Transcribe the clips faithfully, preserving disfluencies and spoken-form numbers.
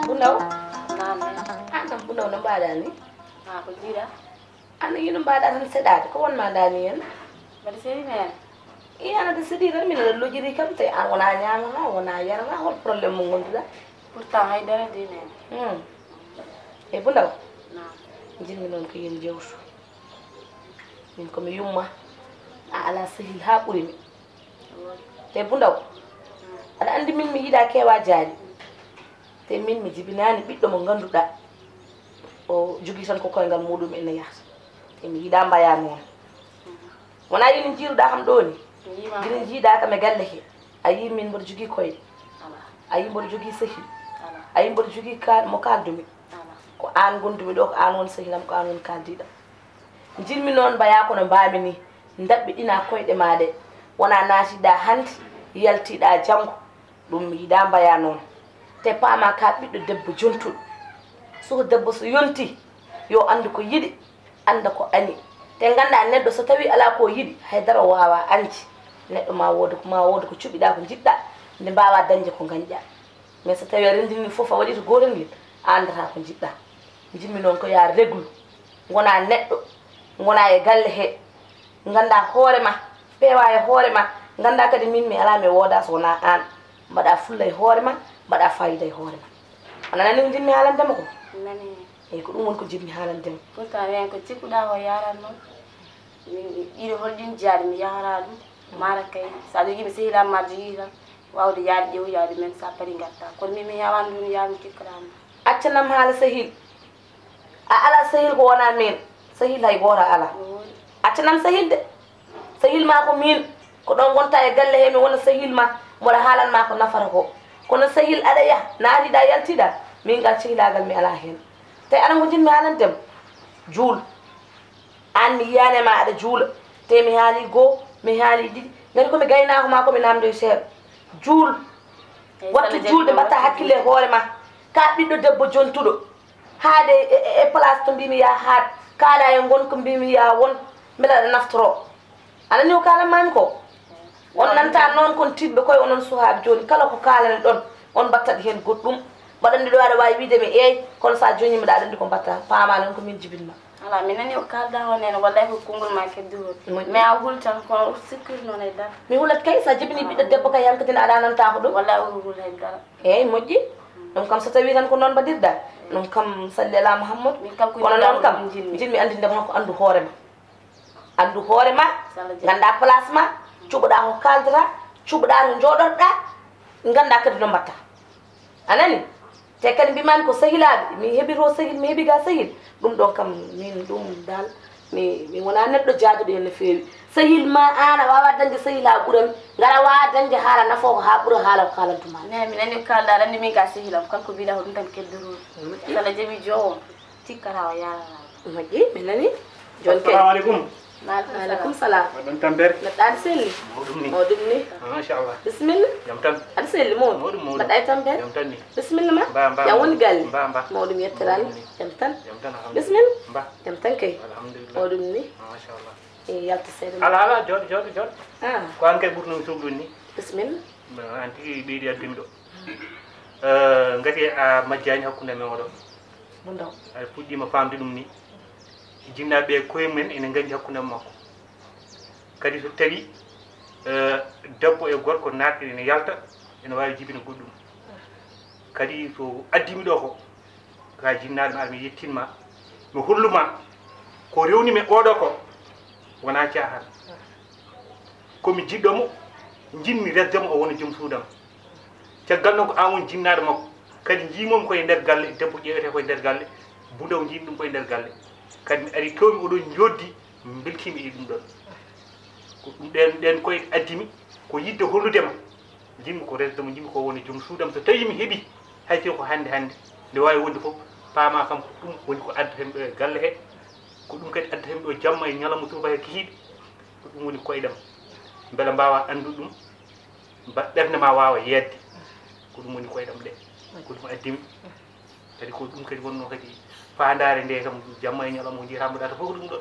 Bundaw? Naam. An kam Bundaw no mbaɗa ni? Ah, ko jiiɗa? An yino mbaɗa tan seɗaade, ko won ma dani en? Mbaɗa seri men. I ana de sedi tan min aɗa lojiri kam te an wona ñaama ha, wona yara ha, hol problème mo gonduɗa? Pourtant hay dara de men. Hmm. E Bundaw? Naam. Jinmi noon ko yen jewtu. Min ko mi yumma. A ala sehil ha ɓuri mi. Te Bundaw, aɗa anndi min mi yiɗa kewa jaari. Te min mi jibinaani ɓiɗɗo mo ngannduɗa o jogii tan ko koyngal muɗum ene yahata. Te mi yiɗa mbaya noon. Wona yini jiiruɗa kam ɗo ni? Yima. Gila jiiɗa kam e galle he. A yii min mboɗo jogii koyɗe. Ala. A yii mboɗo jogii sehil. Ala. A yii mboɗo jogii ka mo kaldumi. Ala. Ko an gondumi ɗo, ko an woni sehilam, ko an woni kaldiɗam. Njimmi noon mbaya kono mbaami ni, ndaɓɓiɗina koyɗe ma ɗe. Wona naatiɗa hannde, yaltiɗa janngo. Ɗum mi yiɗa mbaya noon. Te paama ka ɓiɗɗo debbo jontuɗo. Suka debbo so yonti, yo anndu ko yiɗi, annda ko añi. Te ngannda neɗɗo so tawi ala ko yiɗi, haydara o wawa añde. Neɗɗo ma wooda ko, ma wooda ko cuɓiɗa, ko jiɗɗa, nde mbawa dañde ko gañɗa. Mais so tawi a rendini fof, a waɗi to gotel ngel, a anndata ko jiɗɗa. Jimmi noon ko ya réglu, ngona neɗɗo, ngona e galle he, ngannda hoore ma, peewa e hoore ma, ngannda kadi min mi ala mi wooda so wona an. Mbaɗa fulla e hoore ma, mbaɗa fayida e hoore ma. Ana nani ko jinmi haalande ma ko? Nani. Eyyi, ko ɗum woni ko jinmi haalande ma. Pourtant wen ko cikkuɗa ko yaran noon. Min ɗiɗo holɗin jaari mi yahara ɗum. Mara kay, sa jogii mi sehilam ma jogii tan, wawde yaade ƴeew yaade men sa pari gatta. Kono min mi hewan ɗum yaami cikkaɗa ma. Accanam haala sehil. A ala sehil ko wona min. Sehil hay goto a ala. Accanam sehil de. Sehil ma ko min. Ko ɗon gonta e galle he mi wona sehil ma. Mboɗa haalan ma ko nafata ko. Kono sehil aɗa yaha, naatiɗa, yaltiɗa. Min ngal sehilagal mi ala hen. Te aɗa ko jinmi haalande ma. Juul. An mi yiyani ma aɗa juula. Te mi haali goo, mi haali ɗiɗi. Ngati ko mi gaynako ma ko mi namdoy seeɗa. Juul. Wattu juulde mbatta hakkille e hoore ma. Ka ɓiɗɗo debbo jontuɗo. Haade e, e, e place to mbimi ya haad. Kaala e ngon ko mbimi ya won. Mbela aɗa naftoro. A nani ko kalan mami ko? On nanta noon kon tiɗɓe koye onon suhaaɓe jooni kala ko kaalane ɗon on mbattat heen goɗɗum. Mbaɗanɗi ɗo aɗa waawi wiide mi eey kono so a joñiima ɗa aɗa anndi ko mbatta paama noon ko min jibinma. Ala mi nani ko kaalɗa o nene wallay ko konngol ma kedduɗo. Moƴƴi. Mais a hul tan kono sikkiri noon e dara. Mi hulat kay so a jibini ɓiɗɗo debbo kay hankadin aɗa nanta ko ɗum. Wallay o hul hay dara. Eey moƴƴi. Ɗum kam so tawi tan ko noon mbaɗirɗa ɗum kam salli ala Muhammadu. Kono noon kam jinmi anndinde ma ko anndu hoore ma. Anndu hoore ma, ngannda place ma, cuɓoɗa ko kaaldata, cuɓoɗa to jooɗorɗa, ngannda kadi no mbatta. A nani? Te kadi mbimami ko sehilaaɓe, mi heɓi to sehil, mi heɓi ga sehil. Ɗum ɗon kam min ɗum dal, mi, mi wona neɗɗo jaaduɗo hen no feewi. Sehil ma an a wawa dañde sehil ha ɓuura mi, ngara wawa dañde haala nafoo ko ha ɓuura haala ko kaalantuma. Ne mi nani ko kalɗa, aɗa anndi min ka sehilam, kala ko mbiɗa ko ɗum tan keddoroo. Kala jaɓi jowo. Tikkata o yarana. Moƴƴi, mi nani. Jooni kay. Assalamu aleykum. Maaleykum salam. Mbaɗɗon tampere? Mbaɗɗa aɗa selli? Mawɗum ni. Mawɗum ni. Machallah. Bisimilla. Jam tan? Aɗa selli mawɗum? Mawɗum, mawɗum. Mbaɗɗa e tampere? Jam tan ni. Bisimilla ma? Mba, mba, jam woni galle? Mba, mba. Mawɗum yettere Allah. Mawɗum ni. Jam tan? Jam tan, alhamdulillah. Bisimilla. Mba. Jam tan kay. Alhamdulillah. Mawɗum ni. Machallah. E yalta seeɗa. Ala, ala, jooɗo, jooɗo, jooɗo. Ah. Ko an kay ɓurno mi sohlude ni. Bisimilla. An tigi ɓeydi addemi ɗo. Eh, ngati a majjani hakkunde men oɗo. Mo ndaw. Aɗa fuɗɗima famde ɗum ni. Jinnaaɓe e koye mumen ene nganndi hakkunde am makko. Kadi so tawi, eh, debbo e gorko naatɗe ene yalta, ene waawi jibina goɗɗum. Kadi so addimi ɗo ko, ka jinnaaɗo mi ara mi yettinma, mi holluma ko rewni mi oɗo ko, wona caahan. Ko mi jiɗɗo mo, njiɗmi resde mo, o wona joom suudam. Caggal noon, ko aan woni jinnaaɗo makko. Kadi njiimi mo koye nder galle, debbo ƴeewetee koye nder galle, Bundaw njiimi ɗum koye nder galle. Kadi mi ari toomi oɗon njooɗdi, mi mbeltiima e ɗum ɗoon. Ko ɗum ɗeen, ɗeen koye addi mi, ko yiɗde hollude ma. Njiɗmi ko resde mo, njiɗmi ko wona joom suudam. So tawii mi heɓii, hay so ko hannde hannde, nde waawi wonde fof, paamaa kam ko ɗum woni ko addata mi ɗo e galle he. Ko ɗum kadi addata mi ɗo jamma e ñalawma, subaka e kikiiɗe. Ko ɗum woni koyɗam. Mbela mbaawaa anndude ɗum, mba-, ɓernde ma waawa yeeɗde. Ko ɗum woni koyɗam ɗe. Ko ɗum addi mi. Kadi ko ɗum kadi wonnoo kadi faandaare nde kam, jamma e ñalawma ko njiyata mbaɗata fof ko ɗum ɗo.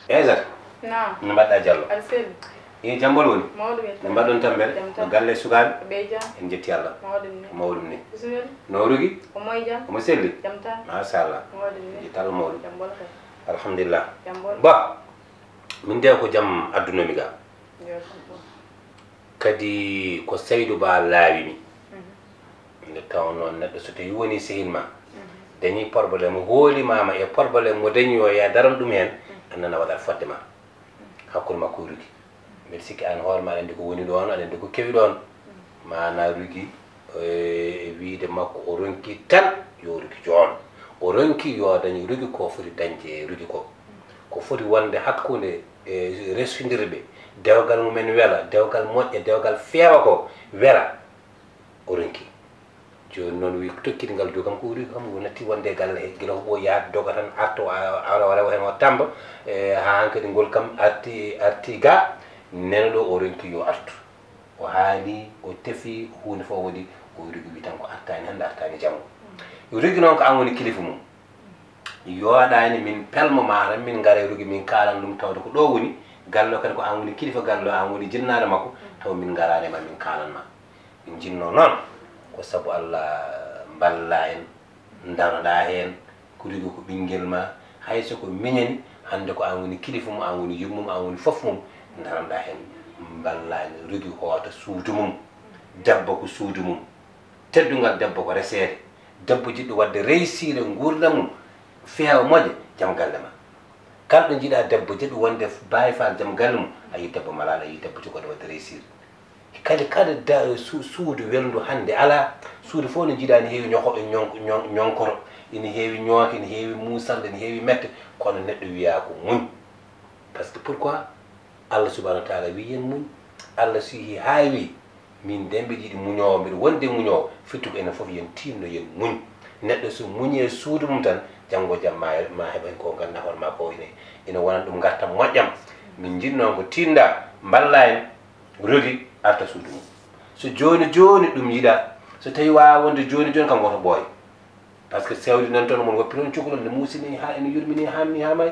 Aysata. Naam. No mbaɗɗaa Jallo? Aɗa selli? E jam ɓolo woni? Mawɗum en. No mbaɗɗon tampere? Jam tan. No galle e sukaaɓe? Ɓe jam. En njetti Allah. Mawɗum ni. Ko mawɗum ni. Bisimilla. No Rugi? Omo e jam. Omo selli? Jam tan. Machallah. Mawɗum ni. En njetti Allah mawɗum. Jam ɓolo kay. Alhamdulillah. Jam ɓolo. Ba, min de ko jam addunomi ga. Yo jam ɓolo. Kadi ko Saydu Ba laawi mi. Mhm. Nde tawnoo neɗɗo so tawii wonii sehil ma, mhm, dañii probléme, hoolimaama e probléme mo dañi o, ya daran ɗum heen, mhm, a nana waɗat fodde ma. Mhm. Hakkunde makko e Rugi. Mbeɗa sikki aan hoore ma aɗa anndi ko woni ɗoon, aɗa anndi ko kewi ɗoon. Mhm. Maanaa Rugi, e, e wiyde makko o ronki tan yo Rugi joon. O ronki yo dañ Rugi ko foti dañde e Rugi ko. Mhm. Ko foti wonde hakkunde, e, resondirɓe, dewgal mumen wela, dewgal moƴƴa, dewgal feewa ko wela. O ronki. Jooni noon wi tokkiɗe ngal dow kam ko uri kam o natti wonde e galle he, gila ko ɓooyi yahat doga tan arto, a-, ara o rewa heen o tamba, e, haa hankadi ngol kam arti, arti ga, nena ɗo o ronki yo artu. O haali, o tefi, huunde fof waɗi, o Rugi wi tan ko artaani hannde, artaani janngo. Rugi noon ko aan woni kilifa mum. Yooɗaani min pelmo ma tan min ngara e Rugi min kaalan ɗum tawde ko ɗo woni galle o, kadi ko aan woni kilifa galle o, aan woni jinnaaɗo makko, taw min ngaraani e ma min kaalan ma. Min njinnoo noon ko sabu Allah mballaa en, ndaroɗaa heen, ko Rugi ko ɓinngel ma, hay so ko miñani, hannde ko aan woni kilifa mum, aan woni yummum, aan woni fof mum, ndaroɗaa heen, mballaa en, Rugi hoota suudu mum, debbo ko suudu mum, teddungal debbo ko reseede, debbo jiɗɗo waɗde réussir e nguurndam mum, feewa moƴƴa, jam galle ma. Kala ɗo njiɗaa debbo jiɗɗo wonde Baay Faal jam galle mum, a yii debbo malaaɗo, a yii debbo jogooɗo waɗde réussir. Kadi kala da-, su-, suudu welndu hannde alaa. Suudu fof no njiɗaa ene heewi ñoho-, ñon-, ñon-, ñonkoro, ene heewi ñooke, ene heewi muusal, ene heewi mette, kono neɗɗo wiyaa ko muñ. Parce que pourquoi? Allah subhanahu wa taala wi yen muñ. Allah sihi haa wi, min de mbiɗa yiɗi muñoowo, mbiɗa wondi e muñoowo, firti ko enen fof yen tiinno, yen muñ. Neɗɗo so muñi e suudu mum tan, janngo jam ma, ma heɓa heen ko ngannduɗaa hoore maa ko ene, ene wonana ɗum ngartam moƴƴam. Min njiɗ noon ko tiinda, mballa en, Rogi arta suudu mum. So jooni jooni ɗum yiɗaa, so tawii waawaa wonde jooni jooni kam woto ɓooy. Par ce que sewde noon toon, mon woppi noon cukalel, ne muusi ni haa ene yurmi ni, haa mi, haa may.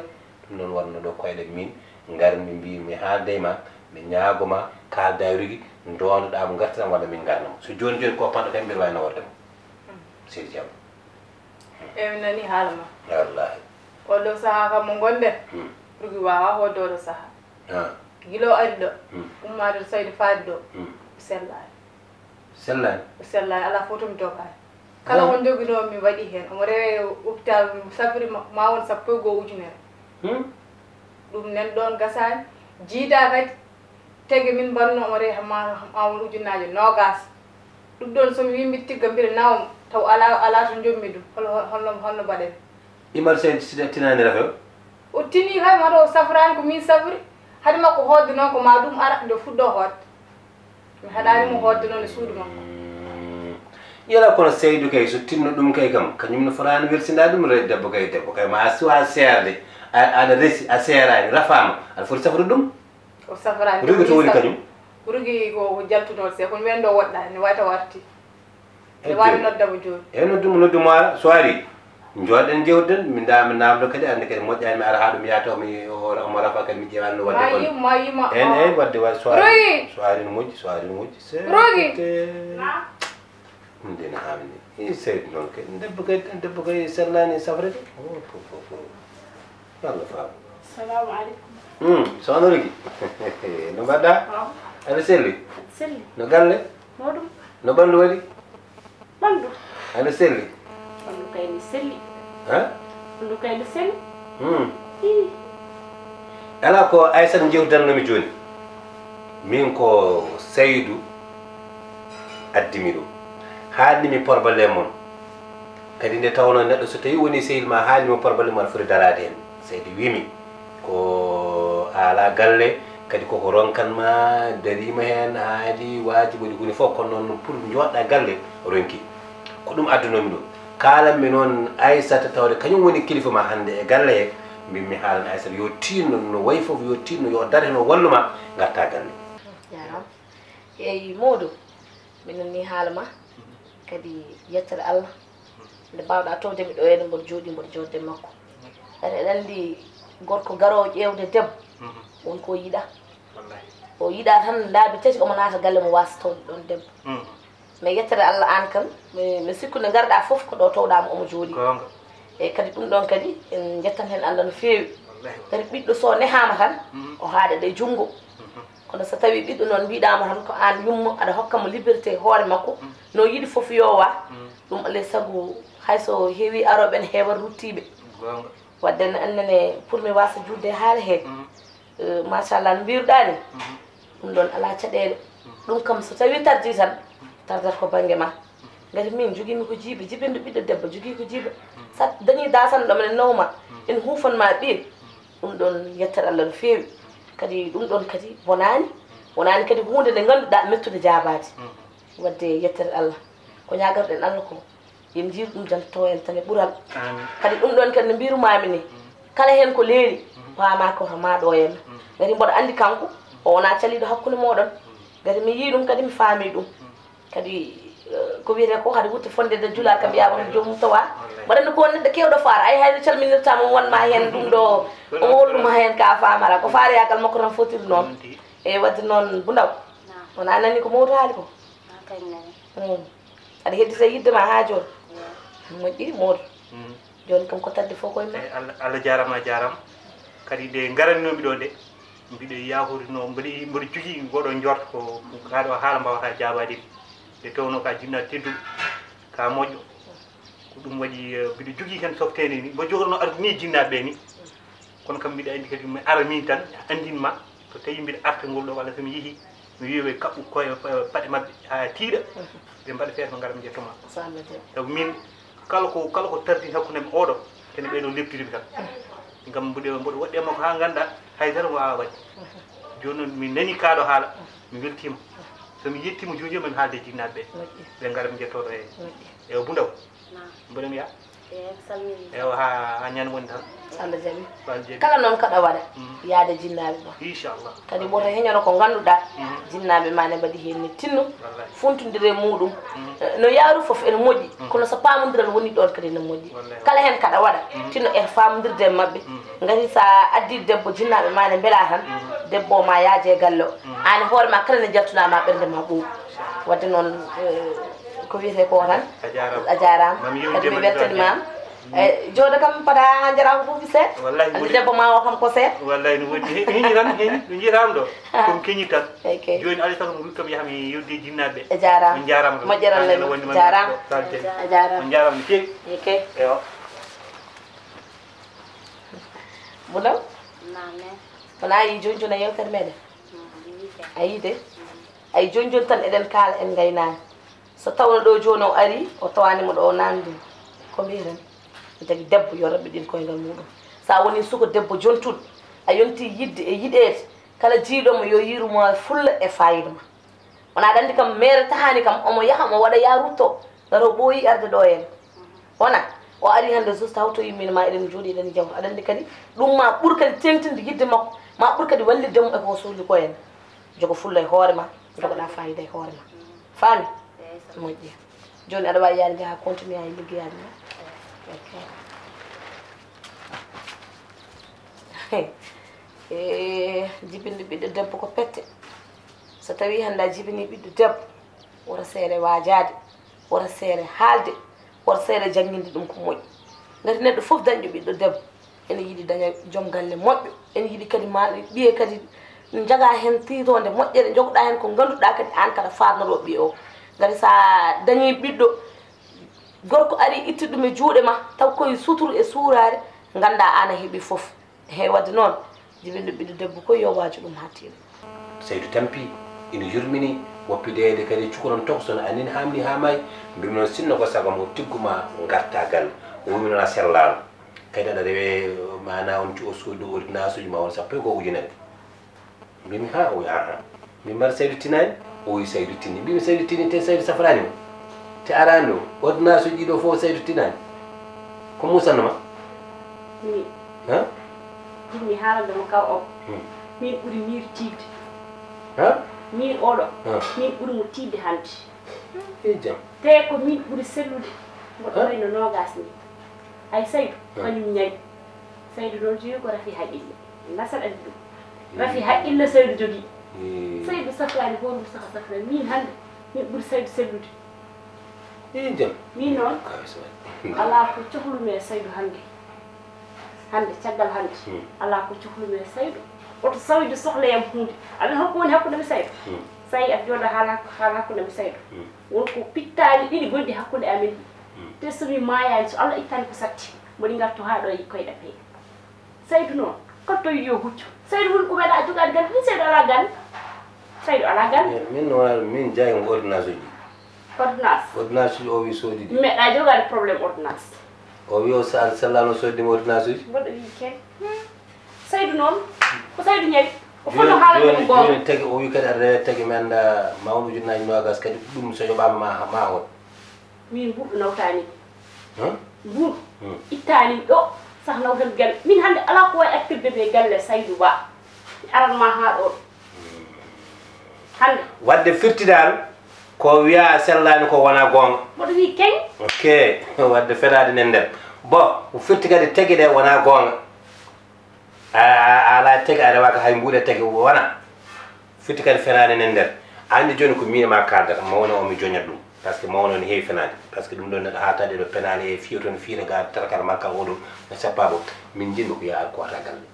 Ɗum noon wonno ɗo koyɗe min, ngarmi mbiimi haalde e ma, mi ñaago ma, kaalda e Rogi, ndoondoɗaa mo, ngartiraa mo walla min ngarna mo. So jooni jooni ko panɗo kay mbiɗa waawi naworde mo. Seydi Diallo. Eyi, mi nanii haala ma. Wallaahi. Oɗo sahaa kam mo ngonɗen, hmm, Rogi waawaa hootde oɗo sahaa. Ah. Gila o ari ɗo, hmm, ummaade to Saydu faade ɗo, hmm, o sellaani. Sellaani? O sellaani, alaa fof to mi dogaani. Kala, ah, ko njoginoo mi waɗi heen. Omo rewe hôpital, mi safri ma, ma won sappo e goo ujunere. Hmm? Ɗum nan ɗoon gasaani. Jiidaa kadi, tege min mbanno omo rewe ma, ma won ujunnaaje noogaas. Ɗum ɗoon so mi wii mbiɗa tigga mbiɗa nawa mo, taw alaa, alaa to njommi ɗum. Hol-, hol-, holno, holno mbaɗen? Imar Seydi si tinaani rafi o? O tinii kay, mataw o safraani ko min safri. Hade makko hootde noon ko ma ɗum ara nde fuɗɗoo hootde. Mi haɗaani mo hootde noon e suudu makko. Mm. Yala kono Seydu kay, so tinno ɗum kay kam, kañum no fotaani welsindaade ɗum, re-, debbo kay, debbo kay, ma a suwa seerde, a, aɗa resi, a seeraani, rafaama, aɗa foti safrude ɗum. O safraani. Rogi to woni kañum? Rogi ko, ko jaltunooɗo, se ko mi wendo woɗɗaani, ne wawi taw arti. Ne wawi nodda mo jooni. Eyi, noddu mo, noddu mo ara, so ari, njooɗen, njewden, mi nda-, mi namdo kadi, ande kadi moƴƴani mi ara haa ɗum yaha taw mi, o, omo rafa kadi mi ƴeewa no wadde kon. Ma yima, ma yima. En, eyi, wadde wa-, so ari, Rogi! So ari no moƴƴi, so ari no moƴƴi. Se-, Rogi! Te-, na? Ɗum de no haami ni. I Seydi noon kay, debbo kay, debbo kay sellaani e safre de. Oh, po, po, po. Yo Allah faabo. Salamu aleykum. Hmm, soxna Rogi. No mbaɗɗa? Waaw. Aɗa selli? Selli. No galle? Mawɗum. No ɓanndu waɗi? Ɓanndu. Aɗa selli? Ɓanndu kay ne selli. Ha? Ɓanndu kay ne selli. Hmm. Ii. Alaa ko Aysata njewtannomi jooni. Min ko Saydu addi mi ɗo. Haalni mi probléme mon. Kadi nde tawnoo neɗɗo so tawii wonii sehil maa haalni mo probléme mum, aɗa foti daraade heen. Saydu wii mi ko a alaa galle, kadi koko ronkan maa, dariima heen, haali, waaji, waɗi huunde fof, kono noon pour njooɗɗaa galle, ronki. Ko ɗum addunoo mi ɗo. Kaalan mi noon Aysata, tawde kañum woni kilifa maa hannde e galle he, mbin mi haalan Aysata yo tiinno, no wayi fof yo tiinno, yo dar heen o wallu maa, ngartaa galle. Jaaraama. Eeyi, Moodu, mi nanii haala maa, kadi yettere Allah, nde mbaawɗaa towde mi ɗo, ene mboɗo jooɗii, mboɗo jooɗde e makko. Kadi eɗen anndi gorko garoowo ƴeewde debbo, won ko o yiɗaa. Wallahi. O yiɗaa tan laabi tati omo naata galle mo waasa towde ɗoon debbo. Mais yettere Allah, aan kam, mi, mi sikku nde ngarɗaa fof ko ɗo towɗaa mo omo jooɗii. Goonga. Eeyi, kadi ɗum ɗoon kadi en njettan heen Allah no feewi. Wallahi. Kadi ɓiɗɗo so nehaama tan, o haaɗat e junngo. Kono so tawii ɓiɗɗo noon mbiɗaama tan ko aan yumma, aɗa hokka mo liberté hoore makko, no yiɗi fof yo wa, ɗum alaa e sago hay so heewii arooɓe ne heewa ruttiiɓe. Goonga. Waɗde ne annene pour mi waasa juutde e haala he. Eh, machallah, no mbiruɗaa ni, ɗum ɗoon alaa caɗeele. Ɗum kam so tawii tardii tan, tardat ko bannge ma. Ngati min jogiimi ko jiiba, jibinɗo ɓiɗɗo debbo jogii ko jiiba. Sa dañii dasan ɗo minen nawma, ene huufan ma ɓiye. Ɗum ɗoon yettere Allah no feewi. Kadi ɗum ɗoon kadi bonaani, wonaani kadi huunde nde ngannduɗaa mettude jaabaade. Waɗde yettere Allah, ko ñaagarɗen Allah ko, yo en njiiru ɗum janto en tan e ɓural. Amin. Kadi ɗum ɗoon kadi no mbirumaami ni, kala heen ko leeli, paama ko ma ɗo en. Ngati mboɗo anndi kanko, o wonaa caliiɗo hakkunde mooɗon. Ngati mi yii ɗum kadi mi faami ɗum. Kadi, eh, ko wiyetee ko hade wutte fonde de julaar kam yaa won joomum tawa. Wallahi. Mbaɗa anndi ko won neɗɗo keewɗo faara, ay hay no calminirtaa mo won ma heen ɗum ɗo, omo holluma heen ka faamara. Ko faareyaagal makko tan fotiri noon. Noon tigi. E waɗde noon Bu Ndaw. Naam. Wonaa nani ko Moodu haali ko? Haa kay mi nani. Mm. Aɗa heddita yiɗde ma haa jooni? Eey. Moƴƴi Moodu. Mm. Jooni kam ko tadde fof koye ma. Eey, Allah, Allah jaaraama, a jaaraama. Kadi nde ngarannomi ɗo nde, mbiɗo yaahorinoo, mbiɗo, mbiɗo jogii ngoɗo njorto ko, ko kaa ɗo haala mbaawata jaabaade mi. Nde tawnoo ka jinnaɗo tedduɗo, ka moƴƴo. Ko ɗum waɗi, eh, mbiɗo jogii heen softeende ni, mbo jogorno arde ni jinnaaɓe ɓe ni. Kono kam mbiɗo anndi kadi mi ara min tan, anndin ma, so tawii mbiɗo arta ngol ɗo, walla so mi yehii, mi wiya ɓe kaɓɓu koye, eh, paɗe maɓɓe haa tiiɗa, ɓe mbaɗa feere ɓe ngara ɓe njetto ma. Sabu min, kala ko, kala ko tardini hakkunde am oɗo, kene ɓeɗo leptiri mi tan. Ngam mboɗo, mboɗo waɗde makko haa ngannda, hay dara mi waawaa waɗde. Jooni noon mi nani kaa ɗo haala, mi weltiima. So mi yettiima jooni jooni, mami haalde e jinnaaɓe ɓe, ɓe ngara ɓe njettoo ɗo e, e Bu Ndaw. Naam. Mboɗo mi yaa. Eey, mi salminii. Ewa, haa, haa ñande woni tan. So Allah jaɓi. So Allah jaɓi. Kala noon kaɗa waɗa, yaade jinnaaɓe ma. Inchallah. Kadi woto heñono ko ngannduɗaa, jinnaaɓe ma ne mbaɗi heen ne tinno, wallahi, funtondire muɗum. Eh, no yaaru fof ene moƴƴi, kono so paamondiral woni ɗoon kadi ne moƴƴi. Wallahi. Kala heen kaɗa waɗa, tinno e faamondirde e maɓɓe. Ngati so a addii debbo, jinnaaɓe ma ne mbelaa tan, debbo o ma yaaje e galle o. Aan e hoore ma kala ne njaltunaa ma ɓernde ma ɓooyi. Waɗde noon, eh, ko wiyetee ko tan. A jaaraama. A jaaraama. Mami yewtidde. Kadi mi weltaniima. Eyi, jooɗo kam paɗa haa njaraama fof seeɗa. Wallahi. Anndi debbo ma o kam ko seeɗa. Wallahi no woodi. He-, heñi tan, heñi. Ɗum njiyataam ɗo. Ko mi keñi tan. Eyi kay. Jooni alaa sago mi rutto mi yaha mi yewtida e jinnaaɓe. A jaaraama. On njaaraama. Moƴƴere Allah. Wonde ma jaaraama. A jaaraama. On njaaraama no feewi. Eyi kay. Eyo. Bu Ndaw? Naam, ne. Kono a yii jooni jooni e yeewtere meɗen? Mm, mi yii kay. A yii de? Mm. Ay jooni jooni tan eɗen kaala en ngaynaani. So tawno ɗo jooni o arii, o tawaani mo ɗo o naamndii. Ko mbiyeten? Tagi debbo yo raɓɓiɗin koyngal muɗum. So a wonii suka debbo jontuɗo, a yontii yiɗde e yiɗeede, kala jiyɗo mo yo yiiru mo e fulla e faayiida ma. Wona aɗa anndi kam, meere tahaani kam, omo yaha, omo waɗa yaa rutto, ngara o ɓooyi arde ɗo en. Wona, o arii hannde, juste hawto yimmiino ma, eɗen njooɗii, eɗen njawta. Aɗa anndi kadi, ɗum ma ɓur kadi teeŋtinde yiɗde makko, ma ɓur kadi wallitde mo e ko o sohli ko en. Jogo fulla e hoore ma, jogoɗaa faayiida e hoore ma. Faami? Eey, sa- Moƴƴi. Jooni aɗa waawi yaade haa continuer haa e liggeyaaji ma? Ok. Eh, jibinde ɓiɗɗo debbo ko pette. So tawii hannde a jibinii ɓiɗɗo debbo, wota seere waajaade, wota seere haalde, wota seere jannginde ɗum ko moƴƴi. Ngati neɗɗo fof dañɗo ɓiɗɗo debbo, ene yiɗi daña joom galle moƴƴo, ene yiɗi kadi ma ɓiye kadi njaga heen tiitoonde moƴƴere, njogoɗaa heen ko ngannduɗaa kadi aan kaɗa faarnoroo ɓiye o. Ngati so a dañii ɓiɗɗo, gorko arii itti ɗum e juuɗe ma, taw koye suturu e suuraare, nganndaa aan a heɓii fof. He waɗde noon, Jimin no ɓiɗɗo debbo ko yo waaju ɗum hattiiɗo. Saydu tampi, ina yurmini, woppi deede kadi cukalon tokosono annin haamni haa maayi. Mbimi noon sinno ko sago mo tigguma ngarta galle. O wimi noon a sellaano. Kadi aɗa rewe maana on cu- o soodu ordonnance uji ma on sappo e ko ujunere. Mbimi ha o wi aha. Min mbar Saydu tinaani? O wi Saydu tini. Mbimi Saydu tini te Saydu safraani mo. Te araani o. Ordonnance uji ɗiɗo fof Saydu tinaani. Ko musanno ma? Min. Ha? Jinmi haalande mo kaw o. Min ɓuri miir tiidde. Ha? Miir oɗo. Ha? Min ɓuri mo tiidde hannde. E jam. Te ko min ɓuri sellude. Mboɗo wayno noogas ni. Ay Saydu, kañum ñawi. Saydu noon jogi ko rafi haqqille. Nasat addi ɗum. Rafi haqqille Saydu jogi. Saydu safraani hoore mum saka safraani. Min hannde, min ɓuri Saydu sellude. E jam. Min noon, alaa ko cohlumi e Saydu hannde. Hannde, caggal hannde, alaa ko cohlumi e Saydu. Oto Saydu sohla yam huunde. Aɗa holko woni hakkunde mi Saydu? Sayi aɗa jooɗa haala haala hakkunde mi Saydu. Won ko pittaali ɗiɗi gonɗi hakkunde amin. Te so mi maayaani, so Allah ittaani ko satti, mboɗi ngartu haa ɗo e koyɗe pee. Saydu noon, kala to yiɗi yo huccu. Saydu woni ko meeɗa jogaade galle, min Saydu alaa galle. Saydu alaa galle. Min noon min jaay mo ordonnance uji. Ordonnance. Ordonnance uji o wi soodi ɗi. Meeɗa jogaade problème ordonnance. O wi o sal salano soodi mo ordonnance uji. Mboɗo wi ken. Saydu noon, ko Saydu ñawi. O fono haalande ɗum goonga. Joni tagi o wi kadi aɗa rewe tagi mi annda mawɗo ujunnaaji noogas kadi ɗum so yoɓaama ma ma hot. Min mbuɗo nawtaani. Mbuɗo ittaani ɗo sah nawtan galle. Min hannde alaa ko wawi artirde ɓe galle Saydu Ba. Mi aran ma haa ɗoon. Hannde. Wadde firti dal ko wiya a sellaani ko wona goonga. Mboɗo wi keng. Ok. Wadde fenaade nen nder. Bon, o firti kadi tagi ɗe wona goonga. A a- a alaa tagi a rewaaka hay mbuuɗe tagi wona. Firti kadi fenaande nen nder. A anndi jooni ko miin e ma kaaldata mawna o mi joñat ɗum. Par ce que mawna o ne heewi fenaande. Par ce que ɗum ɗoon neɗɗo haaltaade ɗo penaale e fiyo toon fiire ga tarakal makka oɗo no sappa bo. Min njiɗmi ko yaa ar ko wata galle.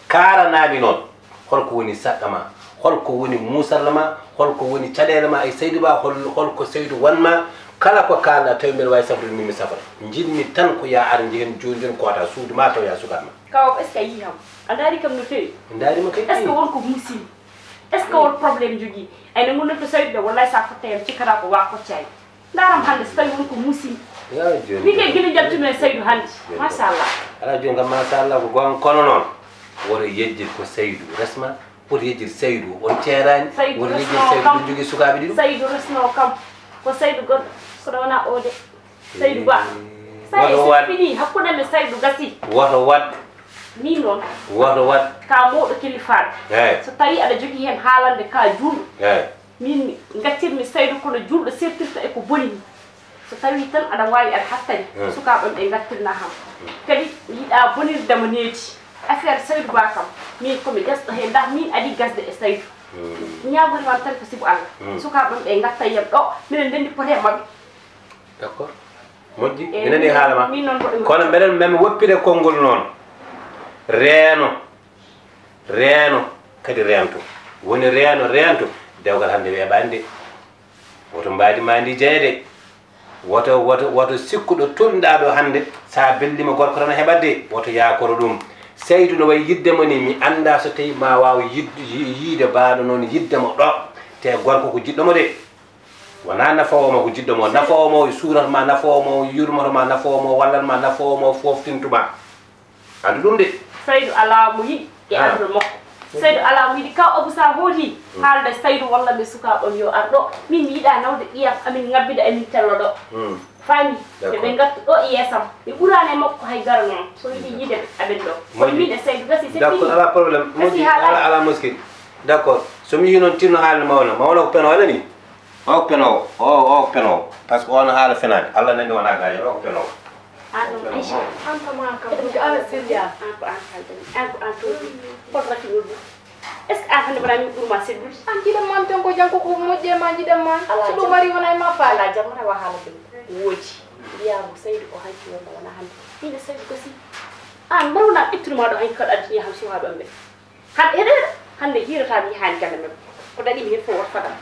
Kaalanaa mi noon holko woni saɗɗa ma, holko woni muusalla ma, holko woni caɗeele ma e Saydu Ba, hol holko Saydu wan ma. Kala ko kaalɗa tawi mbeɗa waawi safrude min mi safra. Njiɗmi tan ko yaa ar njehen jooni jooni koota suudu ma taw yaa sukaaɓe ma. Kaw est ce que a yii kam? A ndaari kam no feewi? Mi ndaari ma kay. Est ce que won ko muusimi? Est ce que won problème jogii? Ay no ngonnon to Saydu ɗo wallahi sa fotta yam cikkata ko wa koccaani. Ndaaram hannde so tawi won ko muusimi. Yaa jooni. Min kay gila njaltumi e Saydu hannde. Machallah. Alaa jooni kam machallah ko goonga kono noon woto yejjit ko Saydu resma. Woto yejjit Saydu on ceeraani. Woto yejjit Saydu ɗum jogii sukaaɓe ɗiɗo. Saydu resnoo kam ko Saydu goɗɗo kono wonaa oo de. Saydu Ba. Sa e so fini hakkunde men Saydu gasi. Woto waɗ. Min noon. Woto waɗ. Ka mawɗo kilifaaɗo. Eey. So tawii aɗa jogii heen haalande ka juulɗo. Eey. Min ngaccirmi Saydu kono juulɗo sertirta e ko boni ni. So tawii tan aɗa waawi aɗa hattani. Sukaaɓe am ɓe ngattirna ham. Kadi mi yiɗaa bonirde mo needi. Affaire Saydu Ba kam min ko mi gasɗo heen ndax min adii gasde e Saydu. Ñaagori ma mi tan ko sibu Allah. Sukaaɓe am ɓe ngatta yam ɗo minen ndenndi pote e maɓɓe. D'accord. Moƴƴi, mi nanii haala ma. Kono mbeɗen mami woppire konngol noon. Reeno, reeno, kadi reento. Woni reeno, reento, dewgal hannde weeɓaani de. Woto mbaadi ma ndi jeye de. Woto, woto, woto sikku ɗo tolniɗaa ɗo hannde, so a belliima gorko tan a heɓat de. Woto yaakoro ɗum. Saydu no wayi yiɗde mo ni, mi anndaa so tawii ma waaw yiɗ- yi- yiide baaɗo noon yiɗde mo ɗo. Te gorko ko jiɗɗo mo de. Wonaa nafoowo ma ko jiɗɗo mo, nafoowo ma o suurata ma, nafoowo ma o yurmoto ma, nafoowo ma o wallat ma, nafoowo ma o fooftintu ma. Anndu ɗum de. Saydu alaa mo yiɗi e aduna makko. Saydu alaa mo yiɗi kaw Abou sa hooti haalda e Saydu walla ɓe sukaaɓe on yo ar ɗo. Min mi yiɗaa nawde ɓiyam amin ngabbida amin tello ɗo. Faami? Nde ɓe ngarta ɗo e yeesam ɓe ɓuraani e makko hay dara noon. So yiɗi yiide aɓen ɗo. Kono min e Saydu gasi c'est fini. D'accord, alaa problème. Moƴƴi, alaa alaa muskil. D'accord. So mi yii noon tinno haalde mawna, mawna ko peno walla ni? O ko penoowo, o o ko penoowo. Par ce que o no haala fenaande. Allah nani wonaa gaaño, o ko penoowo. Aan noon Aïcha. Aan kam aan kam ko aan selli aan. Aan ko aan haaldani, aan ko aan towti. Hol rafi woni ɗum? Est ce que aan hannde wonaa min ɓuri ma sellude? Aan jiɗan ma aan tan ko janngo ko moƴƴi e ma jiɗan ma. So ɗum ari wona e ma faale. Alaa jam wona wa haala ɗum. Woodi. Mbiyaa mo Saydu o hanki wonno wonaa hannde. Min e Saydu gasi. Aan mbar wonaa ittude ma ɗo hanki kadi addini ham suwaaɓe am ɓe. Hannde eɗe hannde hiirata mi yahaani galle men ko daɗi mi heen fof woto fadam.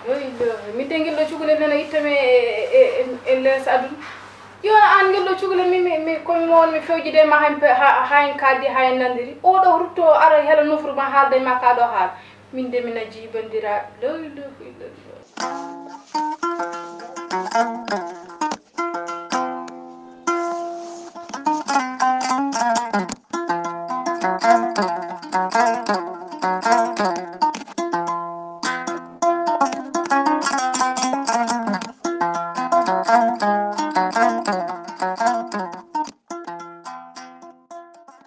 Yo illo mi tengil ɗo cukalel nana itta mi e e e lees aduna. Yo, aan ngel ɗo cukalel, mi, mi, mi, ko mi won mi fewjide ma, hay pe-, ha, ha en kaddi, ha en nandiri. O ɗo rutto ara hela nofru ma, haalda e ma ka ɗo haala. Min de mi na jiibandiraaɓe. La ilaha illallah.